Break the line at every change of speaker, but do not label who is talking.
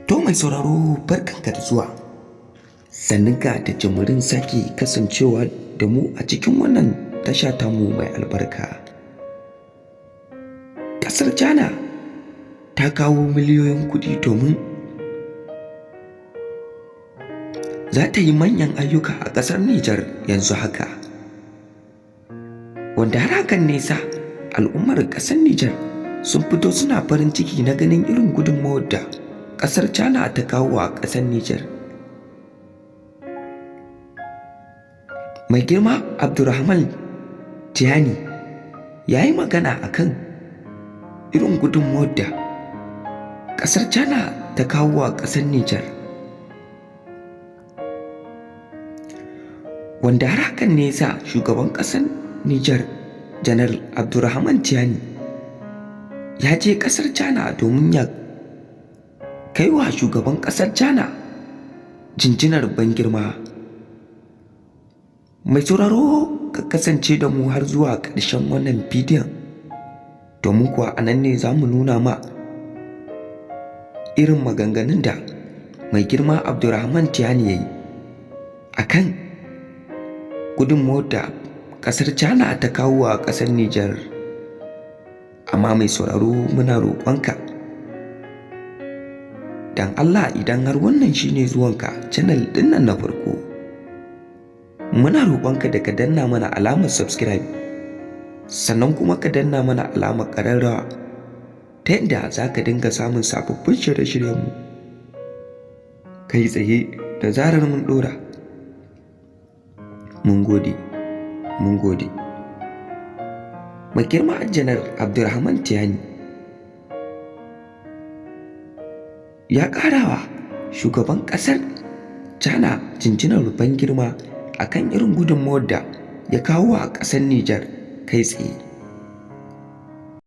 To mai sauraro, barkanka da zuwa. Sannunka da jimirin sake kasancewa da mu a cikin wannan tasha tamu mai albarka. Ƙasar China ta kawo miliyoyin kuɗi domin za ta yi manyan ayyuka a ƙasar Nijar yanzu haka. Wanda har hakan ne sa al'ummar ƙasar Nijar sun fito suna farin ciki na ganin irin gudunmawar da ƙasar China ta kawo a ƙasar Nijar. Mai girma Abdurrahman Tiani ya yi magana a kan irin gudunmawar da ƙasar China ta kawo a ƙasar Nijar. Wanda har hakan ne sa shugaban ƙasar Nijar, Janar Abdurrahman Tiani, ya je ƙasar China domin ya kai wa shugaban ƙasar China jinjinar ban girma. Mai sauraro, ka kasance da mu har zuwa ƙarshen wannan bidiyon, domin kuwa a nan ne za mu nuna ma irin maganganun da mai girma Abdurrahman Tiani ya yi a kan gudunmawar da ƙasar China ta kawo wa ƙasar Nijar. Amma mai sauraro, muna roƙonka don Allah, idan har wannan shine zuwanka channel ɗin nan na farko, muna roƙonka da ka danna mana alamar subscribe, sannan kuma ka danna mana alamar ƙararrawa ta yadda za ka dinga samun sababbin shirye-shiryenmu kai tsaye da zarar mun ɗora. Mun gode, mun gode. Mai girma Janar Abdurrahman Tiani ya ƙarawa shugaban ƙasar China jinjinar ban girma a kan irin gudunmawar da ya kawo a ƙasar Nijar kai tsaye.